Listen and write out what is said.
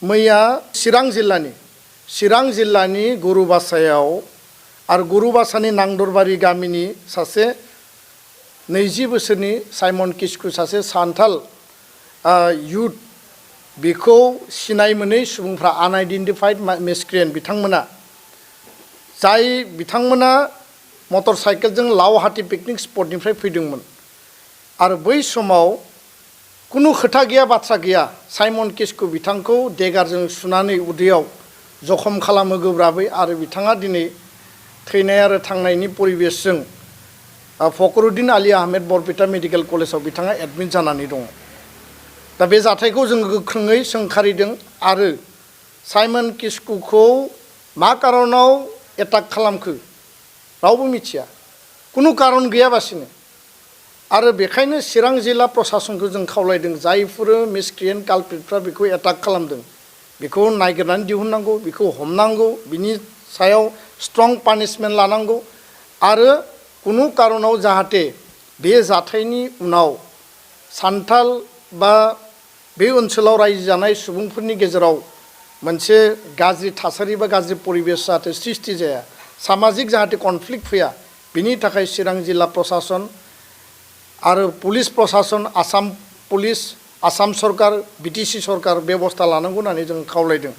मैया चिरां जिल्लानि गुरुबासायाव आरो गुरुबासानि नांदरबारि गामिनि सासे 20 बोसोरनि साइमन किस्कु सासे सान्थाल युथ बेखौ सिनाय मोनै सुबुंफ्रा आनआइडेन्टिफाइड मिसक्रिएन्ट बिथांमोना जाय बिथांमोना मटर साइकेलजों लावहाटी पिकनिक स्पटनिफ्राय फैदोंमोन आरो बै समाव कुनु खोथा गैया बाथ्रा गैया साइमन किस्कु बिथांखौ देगारजों सुनानै उदैयाव जखम खालामो गोब्राबै आरो बिथाङा दिनै थैनाय आरो थांनायनि परिबेसजों फखरुद्दिन आली आहमेद बरपेटा मेडिकेल कलेजाव बिथाङा एडमिट जानानै दङ। दा बे जाथायखौ जों गोख्रोङै सोंखारिदों आरो साइमन किस्कुखौ मा कारनाव एटाक खालामखो रावबो मिथिया कुनु कारन गैयाबासिनो आरो बेखायनो चिरां जिल्ला प्रशासनखौ जों खावलायदों जायफोर मिसक्रिएन्ट कालप्रिटफ्रा बेखौ एटाक खालामदों बेखौ नागिरनानै दिहुननांगौ बेखौ हमनांगौ बिनि सायाव स्ट्रं पानिशमेन्ट लानांगौ आरो कुनु कारनाव जाहाथे बे जाथायनि उनाव सान्थाल बा बे ओनसोलाव रायजो जानाय सुबुंफोरनि गेजेराव मोनसे गाज्रि थासारि बा गाज्रि परिबेस जाहाथे सृष्टि जाया सामाजिक जाहाथे कनफ्लिक्ट फैया बिनि थाखाय चिरां जिल्ला प्रशासन आरो पुलिस प्रशासन आसाम पुलिस आसाम सरकार बिटिसि सरकार बेबस्था लानांगौ होननानै जों खावलायदों।